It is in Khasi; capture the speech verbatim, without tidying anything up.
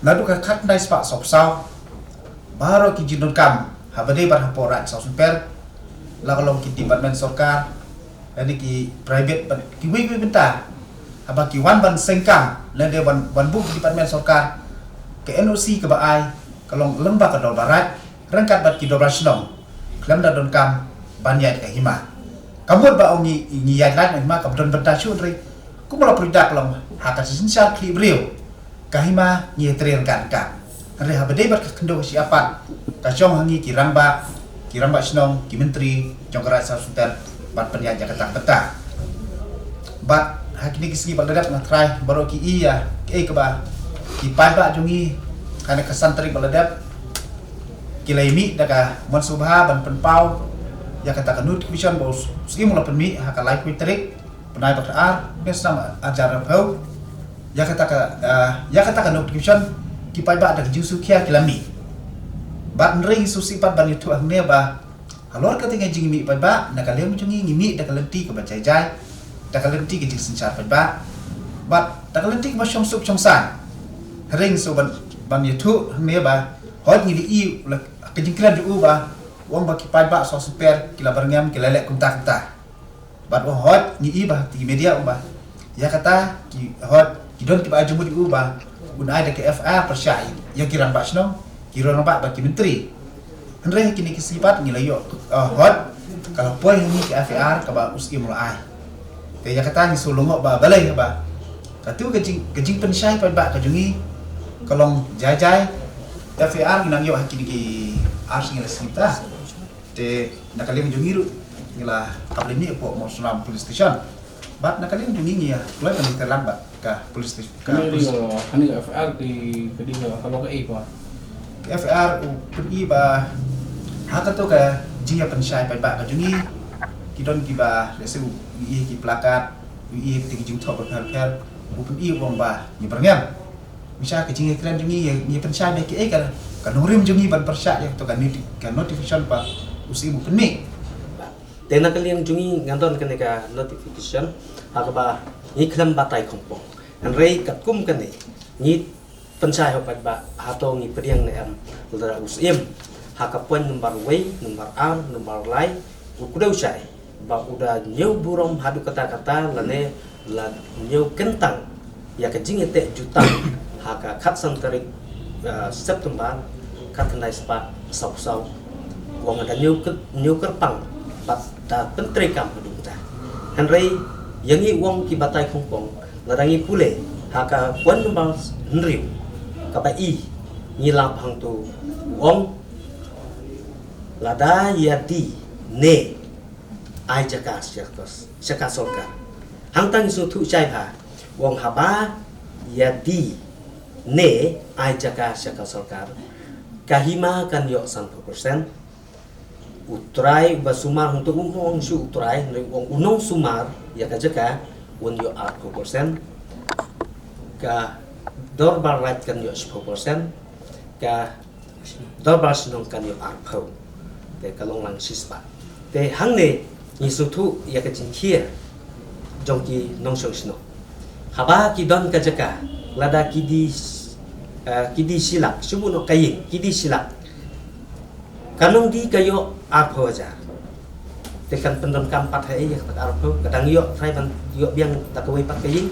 Naduh ka khatkhyndai spah sawphew saw, baroh ki jingdonkam haba dei bad hapoh Raid Sawsynper, la ka long ki department sorkar lane ki private bad kiwei kiwei bynta, haba ki wan ban sengkam lane ban, ban buh ki department sorkar, ka N O C kaba ai ka long lyngba ka Dorbar Raid ryngkat bad ki Dorbar Shnong khlem da donkam ban ïaid ka hima. Ka mut ba ong ngi, ngi ïaid lait na hima kaba don bynta shuh, hynrei kumba la pyrshah ka long ha ka jingsynshar khlieh briew, ka hima ngi ïatrei ryngkat ryngkat. Hynrei haba dei bad ka khyndew ka shi apat, ka shong ha ngi ki rangbah, ki rangbah shnong, ki myntri jong ka Raid Sawsynper ban pynïaid ïa kata ka bynta. Bad ha kine ki sngi ba la dep, nga tharai baroh ki i ïa kaei kaba ki paidbah jong ngi ha kane ka san tarik ba la dep ki la ïa mih da ka mon sngewbha ban pynpaw ïa kata ka notification ba u Syiem u la pynmih ha ka laiphew tarik bnai ba khatar, ne snem arhajar arphew. Ïa kata ka, ah, ïa kata ka notification ki paidbah da ka jingsngewkhia ki la mih. Bad hynrei ngi sngewsih pat ban ïathuh hangne ba halor kata ka jingmih paidbah, na ka liang jong ngi ngi mih da ka lynti kaba jai jai, da ka lynti ka jingsynshar paidbah, bad da ka lynti kaba shong suk shong saiñ. Hynrei ngi sngewsih ban, ban ïathuh hangne ba hooid ngi la ïohi la ka jingkren jong u ba u ong ba ki paidbah Sawsynper ki la byrngem, ki la leh kumta kumta. Bad u ong hooid ngi i ba ha ki media u ong ba ïa kata ki, hooid ki don kiba ai jingmut ïa u ba un ai da ka F I R pyrshah ïa ki rangbah shnong, ki rangbah bad ki myntri. Hynrei ha kine ki sngi pat ngi la ïoh, ah, hooid ka la poi ha ngi ka F I R kaba u Syiem u la ai. Te ïa kata ngi sngewlyngngoh ba balei ba katu ka jing, ka jingpynshai paidbah ka jong ngi ka long jai jai. F I R ngi nang ïoh ha kine ki ar sngi la sngi ta. Te na ka liang jong ngi ruh ngi la ap lynti hapoh Mawsynram Police Station. Bad na ka liang jong ngi ngi ïa kloi ban ïatrei lang bad ka police station, ka police. Kane ka F I R ki, ka dei ka halor kaei pat? Ka F I R u pyni ba ha kato ka jingïapynshai paidbah ka jong ngi, ki don kiba lehse u ïohi ki placard, u ïohi ki jingthoh bapher bapher, u pyni u ong ba ngi byrngem. Mynta ka jingïakren jong ngi, ngi pynshai ba kaei ka, ka nongrim jong ngi ban pyrshah ïa kato ka noti-, ka notification ba u Syiem u pynmih. Te na ka liang jong ngi ngan don kane ka notification ha kaba ngi khlem batai khongpong. Hynrei katkum kane ngi pynshai ha u paidbah, hato ngi pdiang ne em lada u Syiem ha ka point number wei, number ar, number lai u kdew shai ba u da ñiew burom haduh katta katta lane la ñiew kyntang ïa ka jingïateh jutang ha ka khatsan tarik, ah, September khatkhyndai spah sawphew saw. U ong da ñiew kyr-, ñiew kyrpang bad da pyntreikam haduh mynta. Hynrei ïa ngi u ong ki batai khongpong, lada ngi pule ha ka point number hynriew kaba i, ngi lap hangto u ong lada ïa die ne ai jaka sha ka, sha ka sorkar. Hangta ngi sngewthuh shai bha, u ong haba ïa die ne ai jaka sha ka sorkar, ka hima kan ïoh sanphew percent. U trai uba sumar hangto um ong shuh u trai, hynrei u ong u nongsumar ïa ka jaka un ïoh arphew percent. Ka Dorbar Raid kan ïoh shiphew percent. Ka Dorbar Shnong kan ïoh arphew. Te ka long lang shispah. Te hangne ngi sngewthuh ïa ka jingkhia jong ki nongshong shnong. Haba ki don ka jaka, lada ki die, eh, ki die shi lak, shu buh noh ka ïing, ki die shi lak. Ka nongdie ka ïoh arphew hajar. Te kan pyndonkam pat haei ïa kata ka arphew, ka dang ïoh trai ban ïoh biang da kawei pat ka ïing.